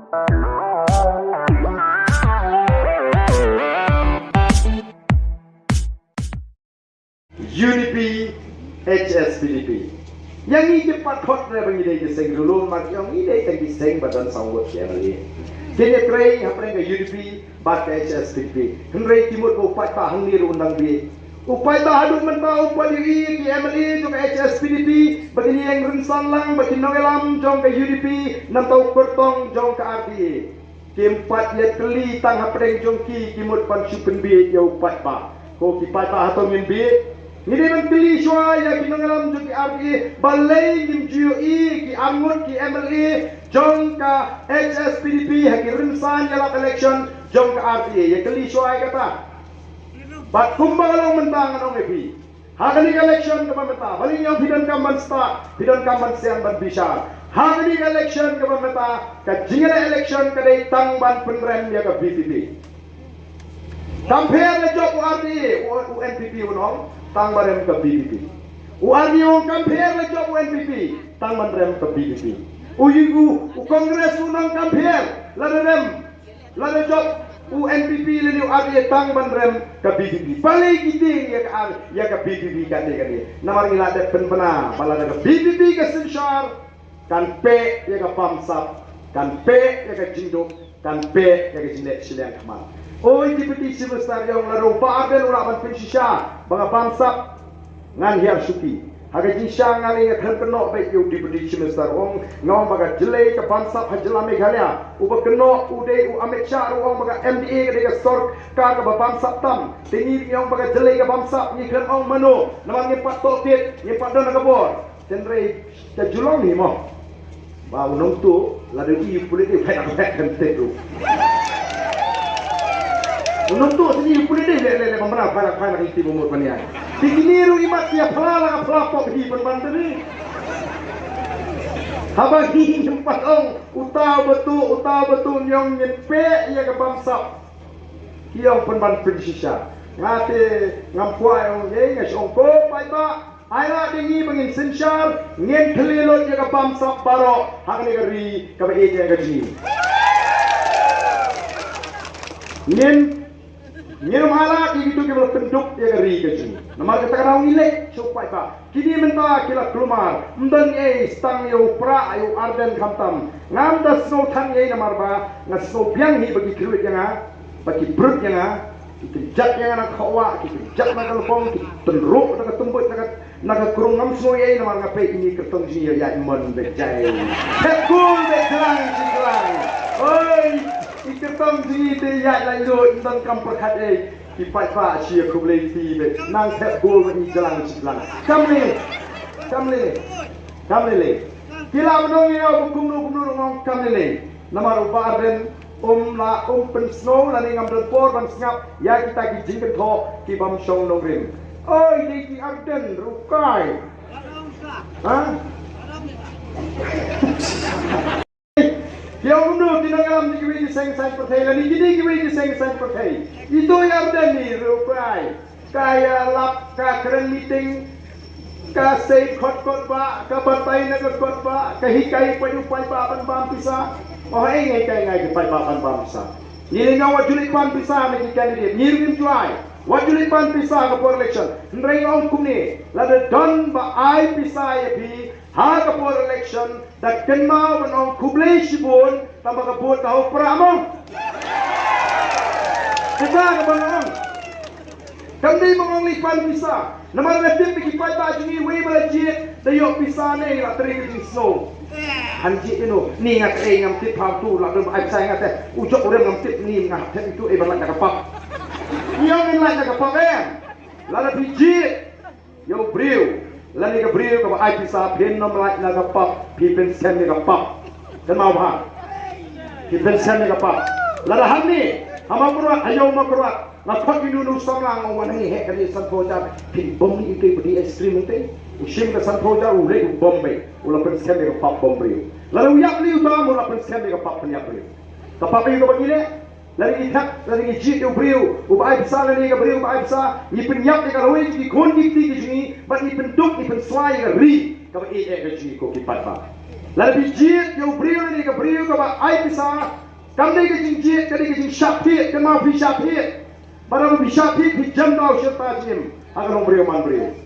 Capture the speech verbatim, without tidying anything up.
U D P, H S P D P. Ïa ngi ki pathot re ba ngi dei ki seng rulung, ma ki ong ngi dei tang ki seng ba don saw ngut ki M L A. Ki ïatrei hapdeng ka U D P bad ka H S P D P. Hynrei ki mut ba u paidbah hangne ruh un dang bieit. U paidbah haduh mynta um pat ïohi ïa ki M L A jong ka H S P D P ba kin ïeng rynsan lang bad ki nongïalam jong ka U D P, nangta u kyrtong jong ka R T A. Kim pat ïa kylli tang hapdeng jong ki, ki mut ban shu pynbieit ïa u paidbah. Ko ki paidbah, hato ngin bieit? Ngi dei ban kylli shuwa ïa ki nongïalam jong ki R T A, balei ngim ju ïohi ki arngut ki M L A jong ka H S P D P ha ki rynsan ïalap election jong ka R T A. Ïa kylli shuwa ïa kata. Bad kumba ka long mynta ngan ong ïa phi, ha kane ka election kaba mynta, balei ngi ong phi donkam ban stad, phi donkam ban sian ban bishar. Ha kane ka election kaba mynta, ka jingïaleh election ka dei tang ban pynrem ïa ka V P P. Kam pher la jop u R T A, u, u N P P un ong, tang ban rem ka V P P. U R P A ong kam pher la jop u N P P, tang ban rem ka V P P. U, u, u Congress un ong kam pher, lada rem, lada jop u N P P lane u R P A, tang ban rem ka V P P. Balei ki tieng ïa ka, ïa ka V P P katne katne? Namar ngi la dep pynbna ba lada ka V P P ka synshar, kan peh ïa ka bamsap, kan peh ïa ka jingduk, kan peh ïa ka jingleh shiliang khmat. Oi Deputy Chief Minister, ïa u la ruh ba Ardent u lah ban pynshisha ba nga bamsap, ngan hiar shuki. Ha ka jingshisha nga lei nga khlem kynnoh beit ïa u Deputy Chief Minister, ong, nga ong ba ka jyllei ka bamsap ha jylla Meghalaya. Uba kynnoh u dei u Amit Shah ruh, ong ba ka M D A ka dei ka sorkar kaba bamsap tam. Te ngi ong ba ka jyllei ka bamsap, ngi khlem ong mano, namar ngim pat tohkit, ngim pat don ha ka bor. Hynrei ka ju long hi mo. Ba u nongtuh, lada i u pulit i, phai na phai kan tek ruh. U nongtuh sini u pulit i, le le le, pynban phai na phai na, i ti bumut ban ïa. Ti kine ruh i mat ïa phla la ka phla pop hi pynban tadi. Haba hi hi pat ong, uta uba tuh, uta uba tuh, ngi ong ngin peh ïa ka bamsap. Ki ong pynban pynshisha. Nga te ngam kwah ong ei, nga shu ong ko paidbah. Ai lad ïa ngi ba ngin synshar, ngin thylli lut ïa ka bamsap baroh ha kane ka ri kaba ïeit ïa ka jong ngi. Ngin, ngin ym ai lad ïa kito kiba la pynduk ïa ka ri ka jong ngi. Namar kata ka daw ngi leit sha u paidbah. Kine mynta ki la kulmar, ym don ei, tang ïa u Prah, ïa u Ardent khamtam. Ngam da sngewthan ei namar ba nga sngew biang hi ba ki kyrwit ïa nga. Ba ki brut ïa nga, ki kynjat ïa nga na ka wah, ki kynjat na ka lbong, ki tynruh na ka tymbuit, na ka, na ka krung, ngam sngew ei namar nga peit ïa i kyrtong jong ngi ïaid mon beit jai. Thep kul beit jlang shi jlang. Oi, i kyrtong jong ngi te ïaid laitluid, ym donkam pyrkhat ei. Ki paidbah shu ïa khublei phi beit. Nang thep kul beit jlang shi jlang. Kam lei. Kam lei. Kam lei lei. Ki la ban ong ïa u kumno kumno ruh, nga ong kam lei lei. Namar u Bah Ardent um lah, um pynsngew lane ngam don por ban sngap ïa kita ki jingkynthoh ki bym shong nongrim. Oi, dei ki Ardent ruh kai. Ha? Ki ong kumno ki nongïalam jong kiwei ki seng saiñ pyrthei lane kine kiwei ki seng saiñ pyrthei. Ito i Ardent hi ruh kai. Ka ïalap, ka kren meeting, ka sei kot kot bah, ka batai na ka kot bah, ka hikai pat u paidbah ban bam pisa. Oh, ei ngi hikai ngi ki paidbah ban bam pisa. Ngi lei nga wat ju leit pan pisa na ki candidate, ngi ruh ngim ju ai. Wat ju leit pan pisa ka por election. Hynrei nga ong kumne, lada don ba ai pisa ïa phi ha ka por election, da kynmaw ban ong khublei shibun, tang ba ka vote ka ha u Prah mo. Kata kaba nga ong. Kam dei ba nga ong leit pan pisa. Namar nga tip ba ki paidbah jong ngi wei ba la jied da ïoh pisa ne la trei ka jingsngew. Han jied ino, ni nga te ei ngam tip, pha tu la don ba ai pisa nga te. U jok u rem ngam tip, ni nga hap tip itu ei ba lait na ka pap. Ïa ngin lait na ka pap em. Lada phi jied ïa u briew lane ka briew kaba ai pisa, phin ym lait na ka pap, phi pynshem ïa ka pap. Kynmaw bha. Phi pynshem ïa ka pap. Lada hangne ha Mawkyrwat, ha ïew Mawkyrwat, nga khot ïa uno uno u samla, nga wan hangne heh kane sanphew hajar, phin bom ïa utei ba dei ice cream utei. U shim ka sanphew hajar, u leit u bom beit, u la pynshem ïa ka pap bom briew. Lada u ïap lei uta, u la pynshem ïa ka pap pynïap briew. Ka pap aïu kaba ngi leh? Lada ngi thep, lada ngi jied ïa u briew uba ai pisa, lane ka briew uba ai pisa, ngi pynïap ïa ka lawei jong ki khun ki kti ki jong ngi, bad ngi pynduk, ngi pynswai ïa ka ri kaba ïeit ïa ka jong ngi, ko ki paidbah. Lada phi jied ïa u briew lane ka briew kaba ai pisa, kam dei ka jingjied, ka dei ka jingshah thied, kynmaw phi shah thied. Bad haba phi shah thied phi jan daw shirta jingim ha ka long briew man briew.